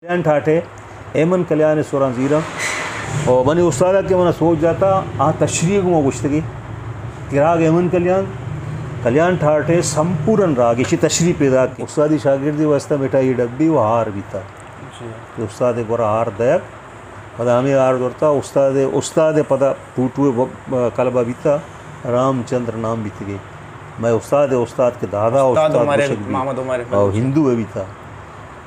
کلیان ٹھاٹھے، ایمن کلیان ءِ سراں زیراں۔ او منی استاد ءَ کہ من ءَ سوج داتا، آ تشریح گوں گوشتگی کہ راگ ایمن کلیان، کلیان ٹھاٹھے سمپورن راگ، ایشی تشریح پیداک۔ استادی شاگردی واسطہ مٹھائی ڈبی و ہار بیتا۔ جی۔ کہ استاد ءِ گورا ہار دیگ، پدا ہمے ہار زرتا، استاد، استاد پدا ٹوٹو ءِ کلبہ بیتا، رام چندر نام بیتگی۔ مئے استاد ءِ استاد کہ دادا استاد استاد عمر، گوشگ بیت۔ محمد عمر او بلوچ۔ ہندو ءَ بیتا۔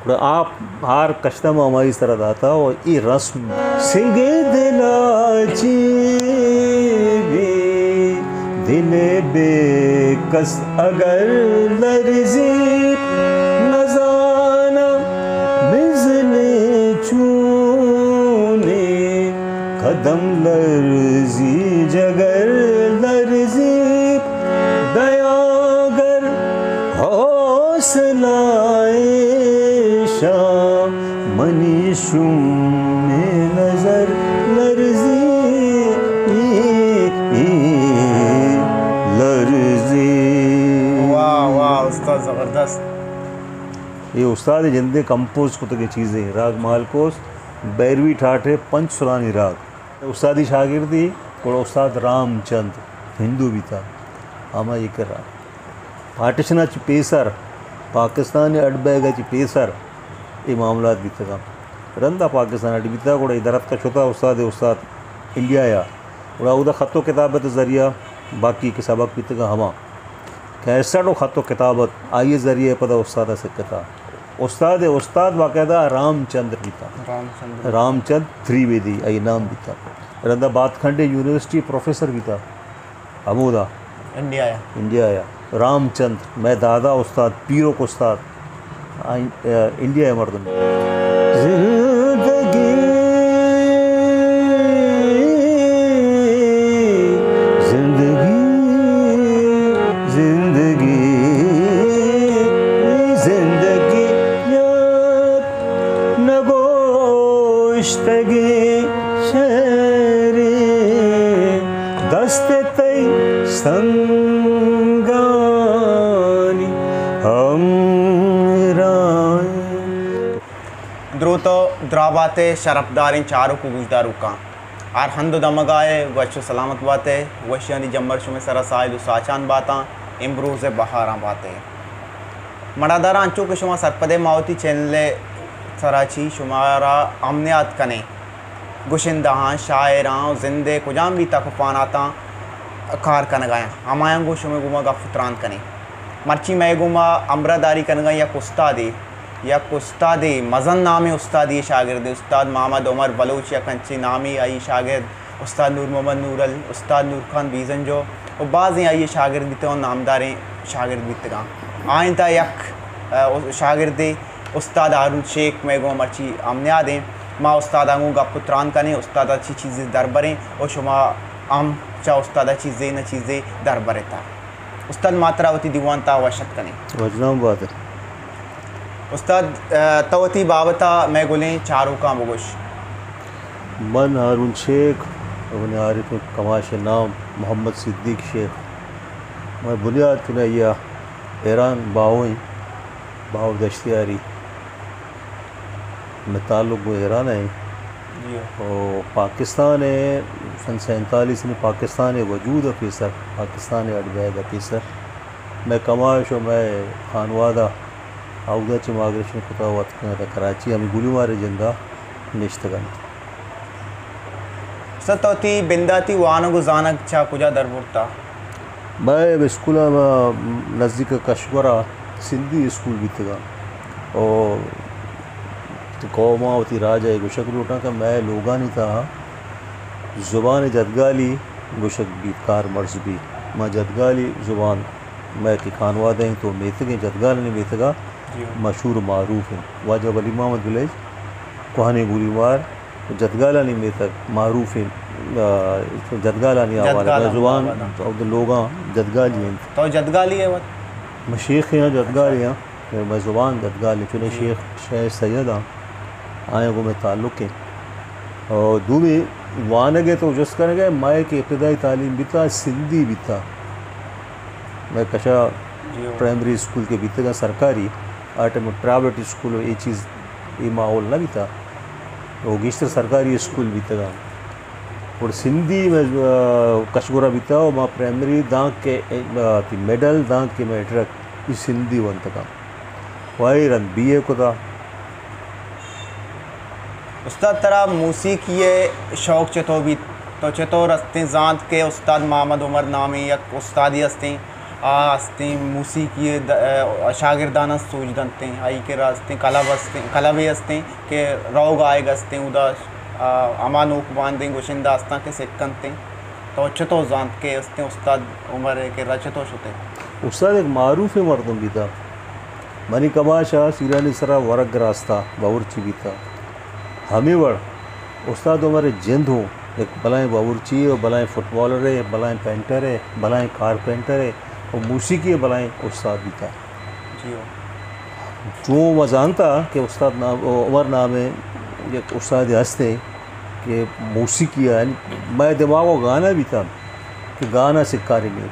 گڑا آپ ہار کشتہ ما ہمائی سرا داتا و اے رسم۔ سنگ دلا چی بی دل بے کس اگر لرزی، نزاناں بزن چونیں قدم لرزی، جگر لرزی، دیا گر حوصلہ ایشاں، منی شومیں نظر لرزی، لرزی۔ واہ، واہ، استاد زبردست۔ اے استاد ءِ جند ءِ کمپوز کتگیں چیزے، راگ مالکوس، بھیروی ٹھاٹھے پنچ سرانی راگ۔ استادی شاگردی گڑا استاد رام چند ہندو بیتا، ہما اے کرا۔ پارٹیشن ءَ چہ پیسر، پاکستان ءِ اڈ بیگ ءَ چہ پیسر اے معاملات بیتگاں۔ رندا پاکستان اڈ بیتا، گڑا اے دراتکا شتا استاد، استاد انڈیا ءَ، گڑا اودا خط و کتابت ذریعہ باقی کہ سبق بیتگاں ہما۔ کیسٹ و خط و کتابت آئی ذریعہ پدا استاد ءَ سکتا۔ استاد، استاد باقاعدہ رام چندر بیتا۔ رام چندر۔ رام چند تریویدی آئی نام بیتا۔ رندا باتکنڈے یونیورسٹی پروفیسر بیتا۔ ہمودا۔ انڈیا ءَ۔ انڈیا ءَ۔ رام چند، مئے دادا استاد، پیرک استاد۔ آئی، ا، انڈیا ءِ مردم۔ زندگی، زندگی، زندگی، زندگی یات نگوشتگی شعرے، دست تئی سنگانی ہمراہ۔ دروت و دراہ بات ئے شرپداریں چاروک و گوشداروکاں۔ ہر ہند و دمگا ئے وش و سلامت بات ئے، وشیانی جمبر شمئے سرا ساہیل و ساچان باتاں، امروز ءِ بہاراں بات ئے۔ مڑاداراں، انچو کہ شما سرپد ئے، ما وتی چینل ءِ سرا چی شمارا ہم نیاد کنیں۔ گشندہاں، شاعراں و زند ءِ کجام بھی تک و پہناتاں کار کنگایاں، ہمایاں گوں شمئے گوما گپ و تران کنیں۔ مرچی مئے گوما ہمراہداری کنگا یک استادے، یک استادے، مزن نامیں استادے، شاگردے، استاد محمد عمر بلوچ یک انچیں نامے، آئی شاگرد استاد نور محمد نورل، استاد نور خان بیزنجو و بازیں آئی شاگرد بیتگاں و نامداریں شاگرد بیتگاں۔ آئیں تا یک، ا، شاگردے استاد ہارون شیخ مئے گوں مرچی ہم نیادیں۔ ما استاداں گوں گپ و تران کنیں، استاد ءَ چی چیزے دربریں و شما ہم چہ استاد ءَ چیزے نہ چیزے دربرتا۔ استاد، ما ترا وتی دیوان تا وش اتک کنیں۔ وجنام بات۔ استاد، ا، تو وتی بابت ءَ مئے گلیں چاروکاں بگوش۔ من ہارون شیخ، منی عارف کماش نام محمد صدیق شیخ۔ من بنیاد کنائی ءَ ایران باہوئیں، باہو دشتیاری۔ مئے تعلق گوں ایران ءَ ایں۔ جی ہاں۔ و پاکستان ءَ سن سینتالیس نی پاکستان ءِ وجود ءَ پیسر، پاکستان ءِ اڈ بیگ ءَ پیسر، مئے کماش و مئے خانوادہ اودا چہ مائگریشن کتا و اتکاں تا کراچی، ہمے گولیمار ءِ جندا نشتگ انت۔ استاد، تو وتی بنداتی وانگ و زانگ چہ کجا در برتا؟ مئے اسکول ءَ ما نزیک کشگور ءَ سندھی اسکول بیتگاں۔ او وتی قوم ءَ وتی راج ءَ گوشگ لوٹاں کہ مئے لوگانی تہا زبان جدگالی گوشگ بیت، کار مرز بیت۔ ما جدگالی زبان، مئے کہ خانوادہ ایں تو میتگ ایں، جدگالانی میتگ ءَ جی ہاں۔ مشہور و معروف ایں۔ واجہ ولی محمد ولیج، کوہنیں گولیمار، جدگالانی میتگ معروف ایں، آ، جدگالانی حوالہ جدگالانی زبان، آباداں۔ او لوگاں جدگالی انت۔ تو جدگالی ئے وت؟ من شیخ آں، جدگالی آں، مئے زبان جدگالی، چونیں جی۔ شیخ شے سید آں، آیاں گوں مئے تعلق ایں۔ او دومی وانگ ءِ تو جست کنگ ءَ، مئے کہ ابتدائی تعلیم بیتا، سندھی بیتا۔ مئے کشا جی۔ پرائمری اسکول کہ بیتگاں سرکاری، آ ٹائم پرائیویٹ اسکول و اے چیز اے ماحول نہ بیتا۔ او گیشتر سرکاری اسکول بیتگاں۔ اور سندھی میں، آ، کشگورا بیتا و ما پرائمری دانکہ، آ، تی مڈل دانکہ میٹرک ای سندھی ونتگاں۔ و آئی رند بی اے کتا۔ استاد، ترا موسیقی ءِ شوق چتو بیت؟ تو چتو رستیں زانت کہ استاد محمد عمر نامیں یک استادے استیں، آ استیں موسیقی ءِ د-، ءَ شاگرداناں سوج دنتیں، آئی کرا استیں کلب استیں، کلبے استیں کہ روگ آئیگ استیں، اودا، آ، ہما نوک باندیں گشندہ استاں کہ سکنتیں۔ تو چتو زانت کہ استیں استاد عمر ءِ کرا چتو شتے؟ استاد یک معروفیں مردم بیتا۔ منی کماش ءَ سیرانی سرا ورگ گراستا، باورچی بیتا۔ ہمے وڑ استاد عمر ءِ جند ہوں یک بلائیں باورچی ءُ بلائیں فٹبالر ءُ بلائیں پینٹر ءُ بلائیں کارپینٹر ءُ موسیقی ءِ بلائیں استاد بیتا۔ جی ہو۔ چون ما زانتا کہ استاد نام، عمر نام ءِ یک استادے ہستے کہ موسیقی ءَ، یعنی مئے دماغ ءَ گانا بیتا کہ گانا سکارینی۔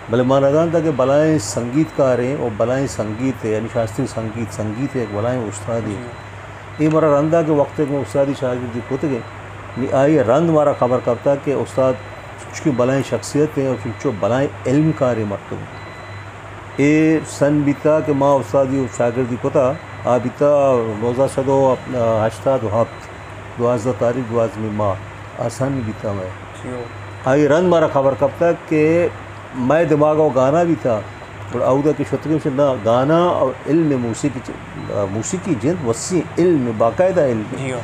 بلے ما نہ زانتا کہ بلائیں سنگیت کاریں و بلائیں سنگیت ءِ، یعنی شاستری سنگیت، سنگیت ءِ یک بلائیں استادے۔ جی۔ اے مارا رندا کہ وقتے کہ استادی شاگردی کتگیں، نی آئی رند مارا خبر کپتا کہ استاد چنچو بلائیں شخصیت ایں و چنچو بلائیں علم کاریں مردم۔ اے سن بیتا کہ ما استادی شاگردی کتا، آ بیتا نوزدہ سد و ہشتاد و ہفت، دوازدہ تاریخ دوازدہمی ماہ، آ سن بیتا مئے۔ جی ہو۔ آئی رند مارا خبر کپتا کہ مئے دماغ ءَ گانا بیتا، گڑا اودا کہ شتگیں، گوشت، نہ، گانا اور علم موسیقی چ-، موسیقی جند وسیع علم، باقاعدہ علم۔ جی ہو۔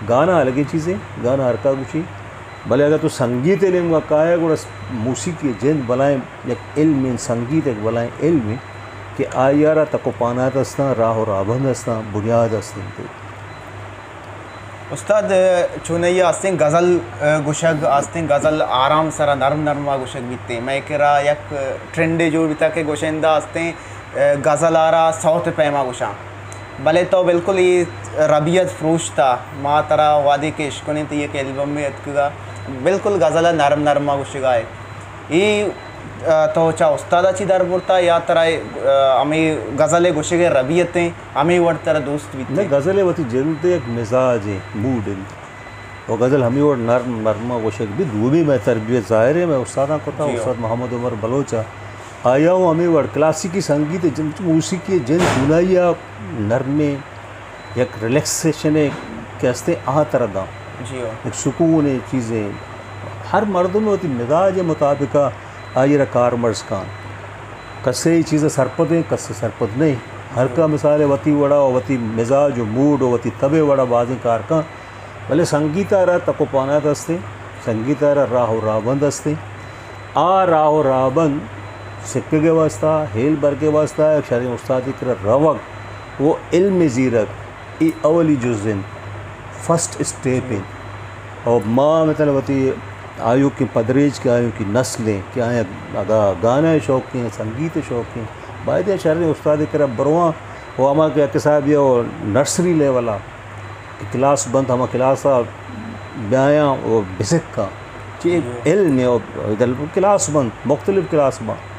گانا الگیں چیزیں، گانا ہر کا گوشی، بلے اگر تو سنگیت ءِ نیمگا کائے، گڑا موسیقی جند بلائیں یک علمیں، سنگیت یک بلائیں علمیں کہ آئی ءَ را تک و پانات استاں، راہ و راہبند استاں، بنیاد استیں۔ استاد، چونائی ءَ استیں غزل، ءَ، گوشگ استیں، غزل آرام سرا نرم نرم ءَ گوشگ بیتیں۔ مئے کرا یک ٹرینڈے جوڑ بیتا کہ گوشندہ استیں، ءَ، غزل ءَ را سوت پیما گوشاں۔ بلے تو بالکل اے ربیت فروشتا، ما ترا وہدے کہ اشکنیں تئی یک البمے اتکگا، بالکل غزل ءَ نرم نرم ءَ گوشگا ئے۔ اے، ءَ، تو چہ استاد ءَ چی در برتا یا ترا، ءَ، ہمے غزل ءِ گوشگ ءِ ربیت ایں، ہمے وڑ ترا دوست بیت؟ نہ، غزل ءِ وتی جند ءِ یک مزاج ایں، موڈ انت۔ و غزل ہمے وڑ نرم نرم ءَ گوشگ بیت۔ دومی مئے تربیت ظاہر ایں، مئے استاداں کتا، جی ہو۔ استاد محمد عمر بلوچ ءَ، آیا ہوں ہمے وڑ کلاسیکی سنگیت ءِ جند، موسیقی ءِ جند چونائی ءَ نرمیں یک ریلیکسیشنے کہ ہستیں، آ ترا داں۔ جی ہو۔ یک سکونے چیزے۔ ہر مردم وتی مزاج مطابق آئی را کارمرز کن۔ کسے اے چیز سرپد ایں، کسے سرپد نہیں۔ ہر کا مثال وتی وڑا و وتی مزاج و موڈ و وتی تب وڑا بازیں کار کن۔ بلے سنگیت ءَ را تک و پانات ہستیں، سنگیت ءَ را راہ و راہبند ہستیں۔ آ راہ و راہبند سکگ ءِ واسطہ، ہیل برگ ءِ واسطہ، یک شریں استادے کرا روگ و علم زیرگ، اے اولی جز انت، فرسٹ اسٹیپ انت۔ اور ما مثلاً وتی آیوکیں پدریچ کہ آیوکیں نسل انت کہ آیاں اگاں گانا ءِ شوقین، سنگیت ءِ شوقین، باید ایں شریں استادے کرا برواں و ہما کہ یک حسابے ءَ نرسری لیول ءَ کہ کلاس بنت، ہما کلاس ءَ بیایاں و بسکاں۔ چہ علم ءَ و کلاس بنت، مختلف کلاس بنت،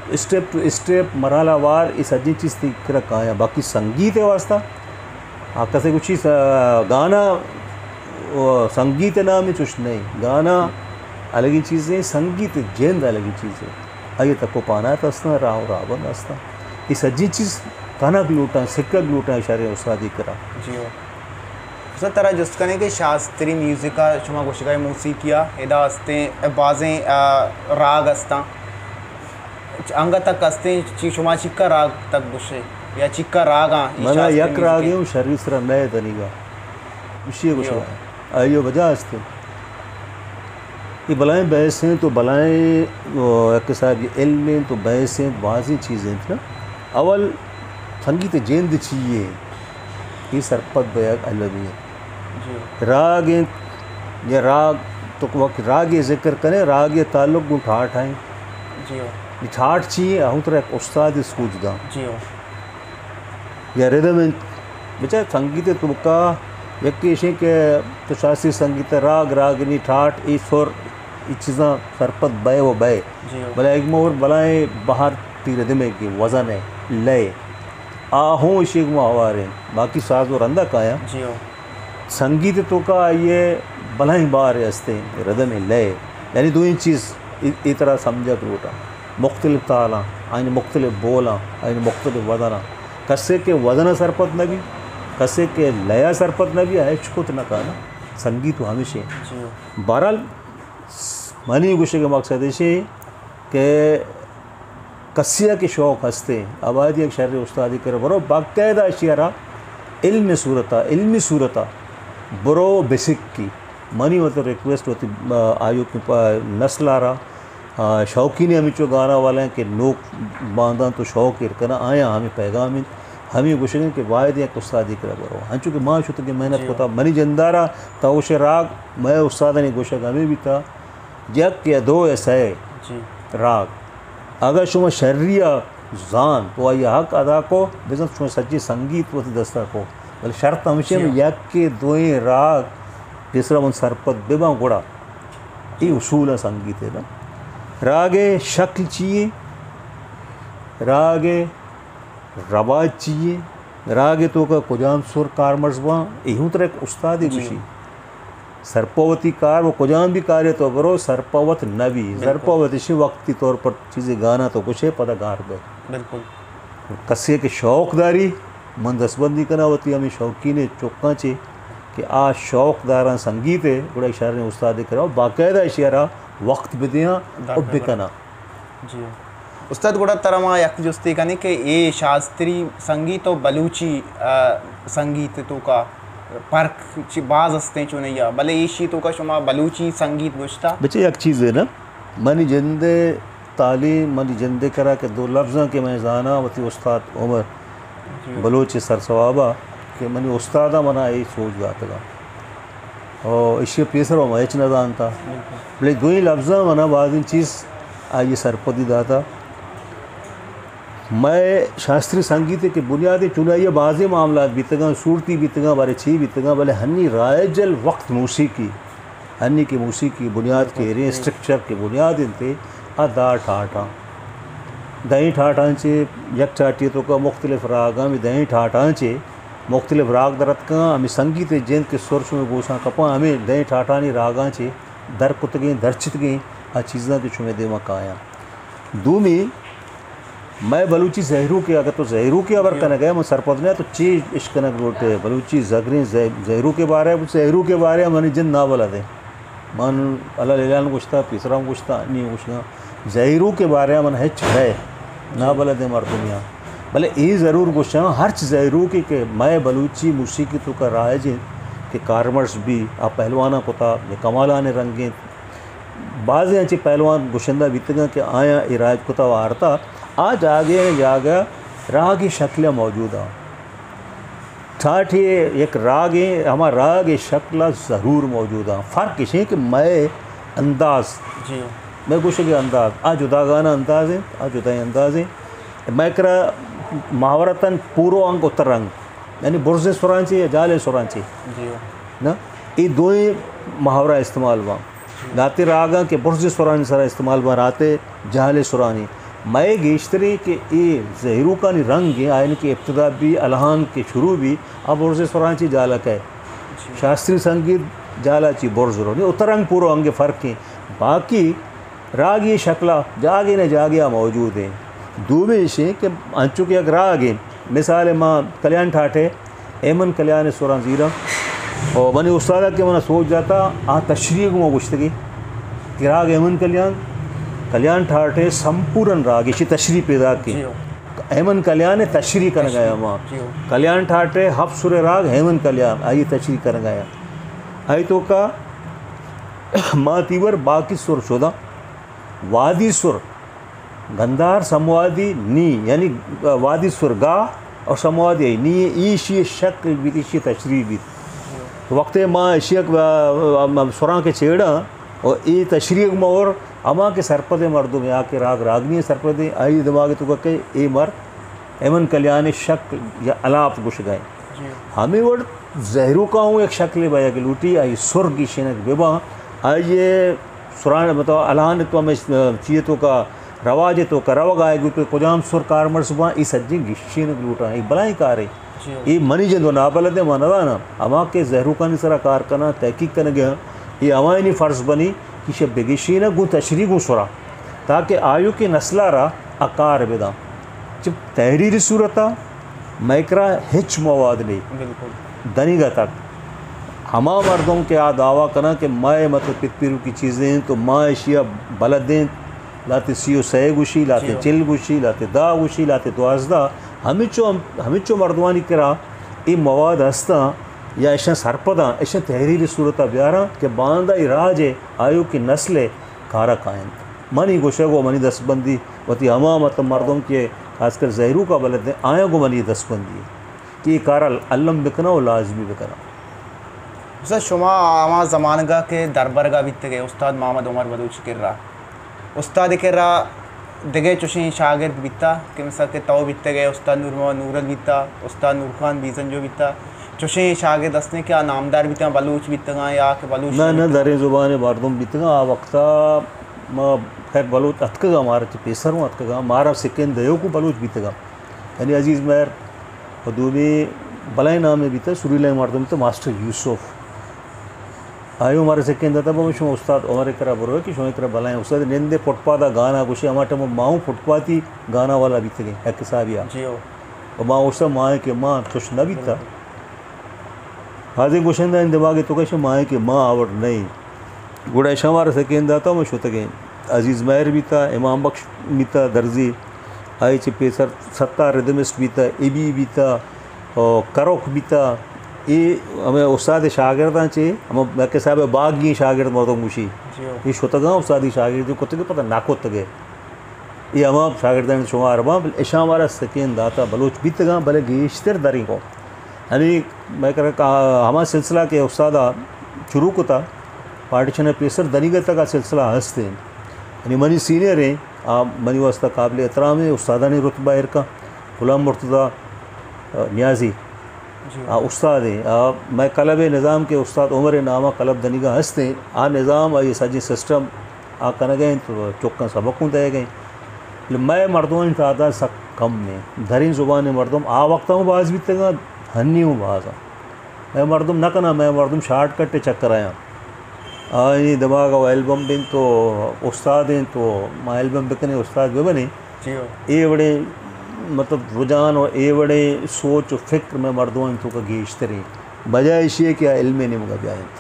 اسٹیپ ٹو اسٹیپ، مرحلہ وار، اے سجیں چیز تئی کرا کایاں۔ باقی سنگیت ءِ واسطہ، آ کسے گوشی س-، گانا و سنگیت ءِ نام چوش نہیں، گانا الگیں چیزے، سنگیت جند الگیں چیزے۔ آئی ءَ تک و پانات ہستاں، راہ و راہبند ہستاں۔ اے سجیں چیز کنگ لوٹاں، سکگ لوٹاں، شریں استادے کرا۔ جی ہو۔ استاد، ترا جست کنیں کہ شاستری میوزک ءَ شما گوشگا ئے، موسیقی ءَ ادا ہستیں بازیں، آ، راگ ہستاں۔ انگت تک ہستیں، چی شما چکا راگ تک گوشے یا چکا راگاں؟ اے منا شاستری یک میوزک راگے ءَ ہوں شری سرا نئے دنیگا۔ اشی ءَ گوشگا۔ آئی ءِ وجہ ہستیں۔ اے بلائیں بحث انت و بلائیں، او، یک حسابے علم انت و بحث انت، بازیں چیز انت نا۔ اول سنگیت جند چی یے؟ اے سرپد بیگ المی انت۔ جی۔ راگ انت، یا راگ، تو وقت راگ ءِ ذکر کنے، راگ ءِ تعلق گوں ٹھاٹ ءَ انت۔ جی۔ اے ٹھاٹ چی یے؟ اہوں ترا یک استاد سوج داں۔ جی۔ یا ردم انت۔ بچار سنگیت ءِ توکا یکے ایش انت کہ تو شاستری سنگیت ءِ راگ، راگنی، ٹھاٹ، اے سر، اے چیزاں سرپد بئے و بئے۔ جی ہو۔ بلے ایک مور بلائیں بہر تی ردم ءِ کہ وزن ءِ، لئے۔ آ ہوں اشی گما ہواریں، باقی ساز و رندا کایاں۔ جی ہو۔ سنگیت توکا آئیے بلائیں بار ہستیں، ردم لے، یعنی دوئیں چیز ای، ای طرح سمجھگ لوٹا۔ مختلف تالاں، آئین مختلف بولاں، آئین مختلف وزناں۔ کسے کہ وزن سرپد نبی، کسے کہ لیا سرپد نبی، ہچ کت نہ کانا۔ سنگیت و ہمیشیں۔ جی ہو۔ بہرحال، منی گوشگ مقصد ایشیں کہ کسیا کہ شوق ہستے، آ باید یک شر استادی کرے برو، باقاعدہ اشی را علم صورتا، علمی صورتا برو بسکی۔ منی وت ریکویسٹ وتی، آ، آیوکیں پا-، نسل آرا، آ، شوقین ہمینچو گانا والا ہیں کہ نوک بانداں تو شوق ایر کنا، آیا ہمیں پیغام انت، ہمیں گوشگ انت کہ باید یک استادی کرا برو۔ ہنچو کہ ما شتگیں محنت جی۔ کتا، منی جندارا توش راگ، مئے استادانی گوشگ ہمیں بیتا، یک یا دو یا سئے جی۔ راگ۔ اگاں شما شری ء زانت و آئی ء حق ادا کو، بزاں شما سجیں سنگیت وتی دست ء کو۔ بلے شرط ہمیش انت جی۔ یکے دوئیں راگ پیسرا من سرپد بہ باں گڑا۔ اے اصول ء سنگیت ء نا۔ راگ ء شکل چی یے؟ راگ ء رواج چی یے؟ راگ ء توکا کجام سر کارمرز باں؟ اے ہوں ترا یک استادے جی۔ گوشی۔ سرپا وتی کار و کجام بھی کارے تو برو، سرپا وت نہ بی۔ بالکل۔ سرپا وت اشی وقتی طور پر چیزے گانا تو گوشے، پدا گار بے۔ بالکل۔ کسے کہ شوق داری، من دستبندی کنا وتی ہمیں شوقین چکاں چے کہ آ شوق داراں سنگیت ء، گڑا شریں استادے کرا باقاعدہ اشی را وقت بدیاں و بکنا۔ جی۔ استاد، گڑا ترا ما یک جستے کنیں کہ اے شاستری سنگیت و بلوچی، آ، سنگیت توکا پرک چی باز ہستیں چونیا، بلے ایشی توکا شما بلوچی سنگیت گوشتا؟ بچے یک چیزے نا، منی جندے تعلیم، منی جندے کرا کہ دو لفظاں کہ میں زانا وتی استاد عمر جی۔ بلوچ سرسوابا کہ منی استادا منا اے سوچ داتگا۔ او ایشی پیسر و ما ہچ نہ زانتا۔ بالکل۔ بلے دوئیں لفظاں منا بازیں چیز آئی سرپدی داتا۔ مئے شاستری سنگیت کے بنیادیں چنائی بازیں معاملات بیتگاں، صورتی بیتگاں، بارے چی بیتگاں، بلے ہنی رائج الوقت موسیقی، ہنی کہ موسیقی بنیاد کے رے اسٹرکچر کے بنیاد انتے، آ دا ٹھاٹاں۔ دہیں ٹھاٹاں چے یک چاٹی توکا مختلف راگاں، ہمیں دہیں ٹھاٹاں چے مختلف راگ درتکاں، ہمیں سنگیت جند کے سر شمے گوشاں کپاں، ہمیں دہیں ٹھاٹانی راگاں چے در کتگیں، درچتگیں آ چیزاں کہ شمے دیما کایاں۔ دومی، مئے بلوچی زہیروکے، اگر تو زہیروکے ہبر کنگ ء، من سرپد نہ تو چی اشکنگ لوٹے؟ بلوچی زگریں زہ-، زہیروکے بارے، زہیروکے بارے منی جند نابلد ہے۔ من اللہ لیلان گوشتا، پیسرام گوشتا، نی گوشتا۔ زہیروکے بارے من ہچ ہے نابلد ہے مردمیاں۔ بلے اے ضرور گوشاں، ہرچ زہیروکے کہ مئے بلوچی موسیقی توکا رائج انت کہ کارمرز بی، آ پہلواناں کتا، کمالان رنگیں بازیں انچیں پہلوان گشندہ بیتگاں کہ آیاں اے رائج کتا و آرتا، آ جاگہ ء جاگہ راگی شکل ء موجود آں۔ ٹھاٹھے یک راگیں، ہما راگ شکل ء ضرور موجود آں۔ فرق اش انت کہ مئے انداز، جی۔ مئے گوشگ ء انداز، آ جداگانہ انداز انت، آ جدائیں انداز انت۔ مئے کرا محاورتاً پورو انگ اتر انگ، یعنی برزیں سرانچے یا جالیں سرانچے۔ جی۔ نا، اے دوئیں محاورہ استعمال باں۔ داتے راگاں کہ برزیں سرانی سرا استعمال باں، راتے جالیں سرانی۔ مئے گیشتریں کہ اے زہیروکانی رنگ ہیں، آئین کہ ابتدا بھی الہان کہ شروع بھی، آ برزیں سرانچے جالک ہے۔ جی۔ شاستری سنگیت جالا چی برز رو۔ نہیں، اتر انگ پورو انگ فرق ہیں۔ باقی راگی شکلا جاگے نہ جاگے آ موجود ہیں۔ دومی ایش ہیں کہ انچو کہ یک راگ ہیں، مثال ما کلیان ٹھاٹھے، ایمن کلیان سوراں زیراں، اور منی استاد کہ منا سوچ داتا، آ تشریح گما گوشتگی کہ راگ ایمن کلیان، کلیان ٹھاٹھے سمپورن راگ، ایشی تشریح پیدا کی۔ جی ہو۔ ایمن کلیان تشریح کنگا ہے ما۔ جی ہو۔ کلیان ٹھاٹھے ہفت سر راگ ایمن کلیان، آئی تشریح کنگا ہے۔ آئی توکا ما تیور باقی سر شدہ۔ وادی سر، گندھار سموادی نی، یعنی وادی سر گا اور سموادی نی، ایشی شکل بیت، ایشی تشریح بیت۔ تو وقت ما ایشی سران کے چھیڑا اور ای تشریح مور اما کے سرپد مردم یا کہ راگ راگنی سرپد، آئی دماغ تو کہ اے مرد ایمن کلیان شکل یا الاپ گوش گئے۔ جی۔ ہمیں وڑ زہروکا ہوں یک شکلے بیگ لوٹی، آئی سر گیشینگ بباں، آئی سران مطلب الہان تو ہمیں چیئے توکا رواج ءِ توکا روگ ءَ آئے گوں تو کجام سر کارمرز باں، اے سجیں گیشینگ لوٹاں، اے بلاہیں کارے۔ جی ہو۔ اے منی جند و نابلد ءَ ما نہ زاناں۔ ہما کہ زہروکانی سرا کار کناں، تحقیق کنگ ءَ آں، اے ہمایانی فرض بنی کہ ایشی ءَ بگیشیناں گوں تشریح گوں سرا، تاکہ آیوکیں نسل ءَ را آ کار بداں۔ چہ تحریری صورت ءَ مئے کرا ہچ مواد نیں۔ بالکل۔ دنیگا تک ہما مردم کہ آ دعویٰ کناں کہ مئے مطلب پت پیروکی چیزیں تو ما ایشی ءَ بلد ایں، لاتے سی و سئے گوشی، لاتے جی ہو۔ چل گوشی، لاتے دہ گوشی، لاتے دوازدہ، ہمینچو ہم، ہمینچو مردمانی کرا اے مواد ہستاں یا ایشاں سرپداں، ایشاں تحریری صورت ءَ بیاراں کہ باندا اے راج ءِ آیوکیں نسل ءِ کارا کاینت۔ منی گوشگ و منی دستبندی وتی ہما مطلب مردم کہ خاص کر زہروکا بلد ایں، آیاں گوں منی دستبندی کہ اے کار ال-، الم بکناں و لازمی بکناں۔ استاد، شما ہما زمانگا کہ دربرگا بیتگ ئے استاد محمد عمر بلوچ کرا، استاد کرا دگہ چوشیں شاگرد بیتا کہ مثال کہ تو بیتگ ئے، استاد نور محمد نورل بیتا، استاد نور خان بیزنجو بیتا، چوشیں شاگرد ہستیں کہ آ نامدار بیتگاں، بلوچ بیتگاں یا کہ بلوچ نہ، نہ نہ، بیتگاں؟ دریں زبان ءِ مردم بیتگاں۔ آ وقتا ما خیر بلوچ اتکگاں، مارا چہ پیسر ہوں اتکگاں، مارا سکین دیوکو بلوچ بیتگاں۔ یعنی عزیز مہر و دومی بلائیں نامے بیتا، سریلائیں مردم بیتا، ماسٹر یوسف۔ آیو مارا سکین داتا، بابا شما استاد عمر کرا برو کہ شما کرا بلائیں استاد، نندے فٹ پادا گانا گوشے، ہما ٹائم ما ہوں فٹ پاتی گانا والا بیتگیں، یک حسابیا۔ جی ہو۔ و ما اوشتا ماہیں کہ ما چش نہ بیتا۔ بازیں گوشندہ ان دماغ تو کہ ماہیں کہ ما آور نہیں۔ گڑا شمار سکین داتا، ما شتگیں۔ عزیز مہر بیتا، امام بخش بیتا، درزی، آئی چہ پیسر ستار ردمسٹ بیتا، ابی بیتا، او کروک بیتا۔ اے ہمیں استاد شاگرداں چے، ہم مکہ صاحب باغی شاگرد مردم گوشی۔ جی ہو۔ اے شتگاں استادی شاگردی کتگے پتہ نہ کتگے۔ اے ہما شاگردانی شمار باں، بلے اشاں مارا سکین داتا، بلوچ بیتگاں، بلے گیشتر دریں قوم۔ ہمیں مئے کرا ہما سلسلہ کہ استاد شروع کتا، پارٹیشن پیسر دنیگا تک آ سلسلہ ہستیں۔ یعنی منی سینئر ہیں، آ منی واسطہ قابل احترام ہیں، استادانی رتبہ ایرکا، غلام مرتضی نیازی۔ جی۔ آ استاد ہیں، آ مئے کلب نظام کہ استاد عمر نامہ کلب دنیگا ہستیں، آ نظام، آ یہ سجیں سسٹم، آ کنگ ء انت، چکاں سبق اوں دئیگ ء انت۔ بلے مئے مردمانی تعداد سک کم انت۔ دریں زبان ء مردم آ وقت ہم باز بیتگاں، ہنی ہوں باز انت۔ مئے مردم نہ کناں، مئے مردم شارٹ کٹ ء چکر آیاں۔ آئی دماغ ء البم بنت و استاد انت و ما البم بکنیں، استاد بہ بنیں۔ جی ہو۔ اے وڑیں مطلب رجحان و اے وڑیں سوچ و فکر مئے مردمانی توکا گیشتریں۔ بجائے ایشی ء کہ آ علم ء نیمگا بیاینت۔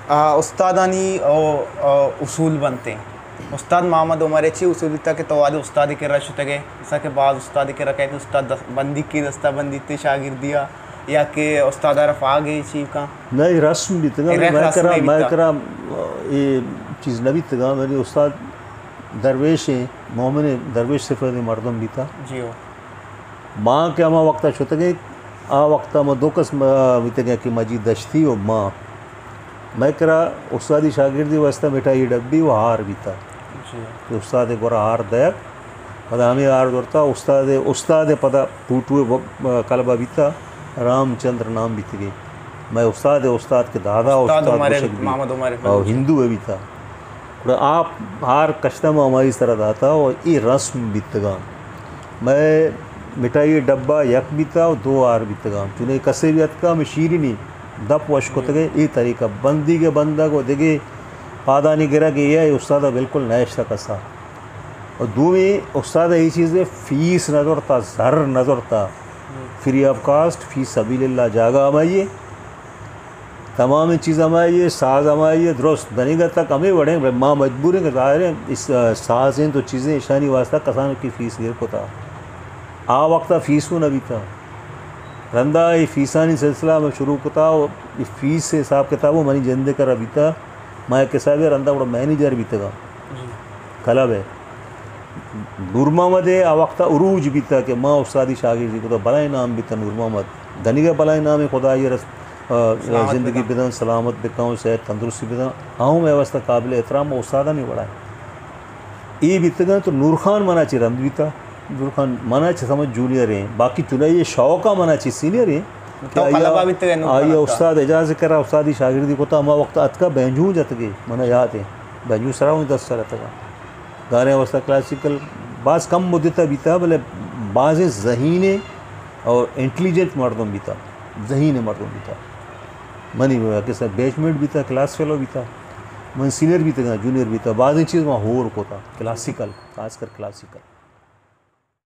آ، استادانی او، او، اصول بنت انت۔ استاد محمد عمر ء چی اصول بیتا کہ تو وہدے استاد ء کرا شتگ ئے، مثال کہ باز استاد ء کرا کئیت، استاد دس-، بندیک ء دستا بندیت شاگردی ء، یا کہ استاد ء را فاگ ء چی کن؟ نہ، اے رسم بیتگ، اے رسم مئے کرا، مئے کرا اے چیز نہ بیتگ، منی استاد درویش ء، مومن ء درویش صفت ء مردم بیتا۔ جی ہو۔ ما کہ ہما وقتا شتگیں، آ وقتا ما دو کس ما بیتگیں کہ مجید دشتی و ما۔ مئے کرا استادی شاگردی واسطہ مٹھائی ڈبی و ہار بیتا۔ جی۔ کہ استاد گورا ہار دئیگ، پدا ہمے ہار زرتا، استاد، استاد پدا ٹوٹو ب-، کلبا بیتا، رام چندر نام بیتگیں۔ مئے استاد، استاد کہ دادا استاد استاد عمر، گوشگ بیت۔ محمد عمر اور بلوچ۔ ہندو بیتا۔ گڑا آ ہار کشتہ ما ہمائی سرا داتا و اے رسم بیتگاں۔ مئے مٹھائی ڈبہ یک بیتا و دو ہار بیتگاں۔ چونکہ کسے بھی اتکا ہمے شیرینی دپ وش کتگے، اے طریقہ بندیگ بندگ و دگہ پادانی گرگ اے اے استاد بالکل نہ اشتا کسا۔ و دومی استاد اے چیز فیس نہ زرتا، زر نہ زرتا۔ فری آف کاسٹ، فی سبیل اللہ جاگہ ہمائی۔ تمامیں چیز ہمائی، ساز ہمائی، درست دنیگا تک ہمے وڑیں، بلے ما مجبور ہیں کہ ظاہر ہے اس، آ، ساز ہیں تو چیزیں اشانی واسطہ کسان کی فیس گیر کتا۔ آ وقتا فیس ہوں نہ بیتا۔ رندا اے فیسانی سلسلہ میں شروع کتا و اے فیس حساب کتاب و منی جندے کرا بیتا۔ ما یک حسابے رندا گڑا مینیجر بیتگا۔ جی۔ کلب ء۔ نور محمد ء آ وقت ء عروج بیتا کہ ما استادی شاگردی کتا، بلائیں نام بیتا نور محمد۔ دنیگا بلائیں نام خدائی رس-، آ، سلامت زندگی بکن۔ بدن، سلامت بکن، صحت تندرستی بدن۔ آہوں مئے واسطہ قابل احترام و استادانی وڑا۔ اے بیتگاں تو نور خان منا چی رند بیتا۔ نور خان منا چی سمجھ جونیئر ہیں۔ باقی چنائی شوقا منا چی سینئر ہیں۔ تو کہ آیا، کلبا بیتگے نور خان آیا اتکا۔ استاد اعجاز کرا استادی شاگردی کتا، ہما وقت اتکا بینجو جتگے، منا یاد ہے۔ بینجو سرا ہوں دس سر اتکا۔ گانے واسطہ کلاسیکل باز کم مدتا بیتا، بلے بازیں ذہین اور انٹیلیجنٹ مردم بیتا، ذہین مردم بیتا۔ منی کسا بیچ میٹ بیتا، کلاس فیلو بیتا، من سینئر بیتا، جونیئر بیتا، بازیں چیز ما ہور کوتا، کلاسیکل، خاص کر کلاسیکل۔